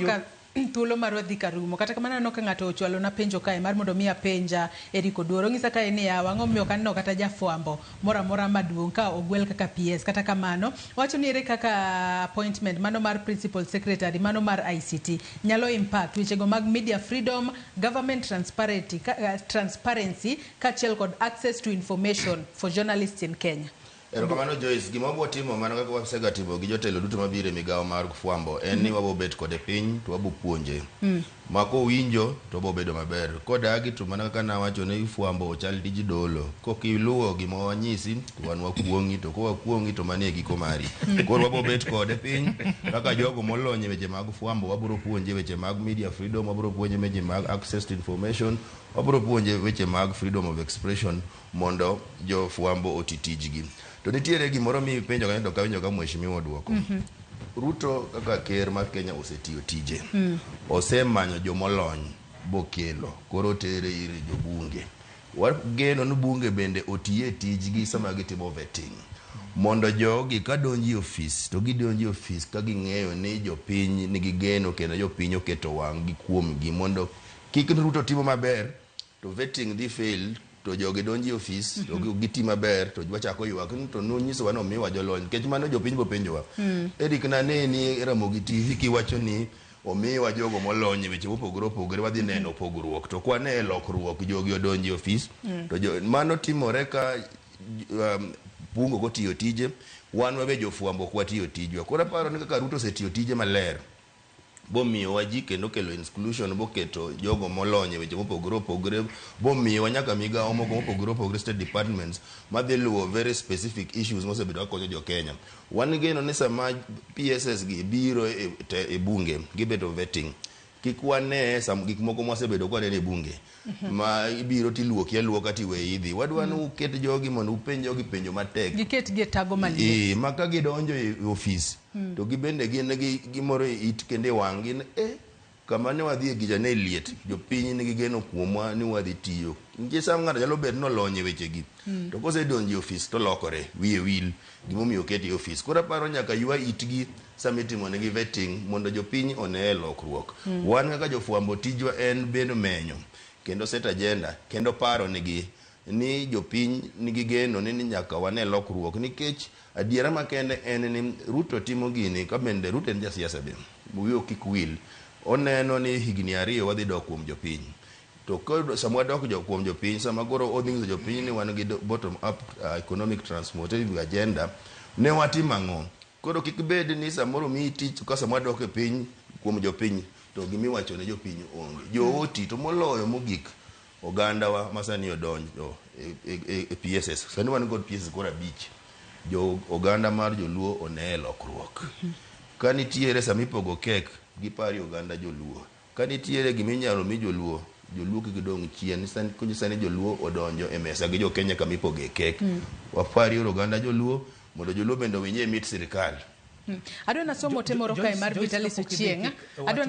ka thuolo marwa dhi karumo. Kata kamano aneno ka ng'ato ochwalo na penjo kae mar mondo mi apenja Eric Oduor. Onyisa kae ni yawa ang'o momiyo ok aneno kata jafwambo moro amora maduong' ka ogwel kaka PS. Kata kamano, owacho ni ere kaka appointment mano mar principal secretary mano mar ICT nyalo impact wechego mag media freedom, government transparency, transparency kaachiel kod access to information for journalists in Kenya. Erokamano Joyce, gima wabo timo mana kaka wasega timo gi jotelo duto mabiro e migawo mar fwambo en ni wabo bet kode piny to wabo puonje. Ma kowinjo to wabo bedo maber. Kodagi to mana kaka nawacho ni fwambo ochal tij dolo. Kok iluwo gima wanyisi to wan wakuong'i to kowakuong'i to mano e giko mari. Koro wabo bet kode piny kaka jogo molony e weche mag fwambo wabiro puonje weche mag media freedom, wabiro puonje weche mag access to information, wabiro puonje weche mag freedom of expression mondo jofwambo oti tijgi. To nitiere gimoro mipenjo kanyo to ok awinjo ka mheshimiwa oduoko. Ruto kaka ker mar Kenya osetiyo tije. Osemanyo jomolony bokelo koro otere ir jobunge. Wageno ni bunge bende otiye tijgi sama gitimo vetting. Mondo jogi kadonjo e ofis to gidonjo e ofis ka ging'eyo ni jopiny nigi geno kendo jopiny oketo wang'gi kuomgi mondo kik Ruto timo maber to vetting dhi fail to jogi donjo e ofis to giti maber to wachako ywak ni to nonyisowa ni omiwa jolony nikech mano jopiny bo penjowa. Eric naneni e Ramogi TV kiwacho ni omiwa jogo molony e weche mopogore opogore wadhi neno pogruok to kwane lokruok jogi odonjo e ofis to mano timore ka bunge ok otiyo tije wan wabe jofwambo ok watiyo tijwa koro aparo ni kaka Ruto osetiyo tije maler bomiyowa ji kendo kelo inclusion boketo jogo molony e weche mopogore opogore bomiyowa nyaka migawo moko mopogore opogore state departments madhi luwo very specific issues mosebedo kakonyo jo Kenya. Wan geno ni sama PSS gi biro e bunge gibedo vetting kik wane sam gik moko mwasebedo kwaneno e bunge ma ibiro tiluoki aluoka tiweyi idhi. Wadwa ni uket jogi mondo upenj jogi penjo matek. Giket gi e tago maliet. Ma ka gidonjo e ofis to gibende gin gi gimoro e it kendo e wang' gin kama ne wadhi e gicha ne liet jopiny nigi geno kuomwa ni wadhi tiyo nikech sama ng'ato nyalo bet nolony e wechegi to kosedonjo e ofis to lokore wiye wil gimomiyo okete e ofis koro aparo nyaka ywa itgi sama itimonegi vetting mondo jopiny one lokruok wan kaka jofwambo tijwa en bedo menyo kendo set agenda kendo paro nigi ni jopiny nigi geno ni nyaka wane lokruok nikech adiera makende en ni Ruto timo gini ka bende Ruto en jasiasa be wiye kik wil oneno ni higni 2 wadhi dok kuom jopiny to sama wadok kuom jopiny sama koro odhi nyiso jopiny ni wan gi bottom up economic transformative agenda ne watimo ang'o koro kik bed ni samoro miyi tich ka sama wadok e piny kuom jopiny to gimiwacho ne jopiny onge jooti to moloyo mogik ogandawa ma sani odonjo e PSS sani wan kod PSS koro 5 jo oganda mar joluo one lokruok ka nitiere sama ipogo kek gipari oganda joluo ka nitiere giminyalo mi joluo joluo kik dong' chien sani joluo odonjo e mesa gi jo Kenya kama ipoge kek wapari oganda joluo mondo joluo bende owinje mit sirikal. Adwa nasomo ote moro kae mar Vitalis Ochieng'. Adwa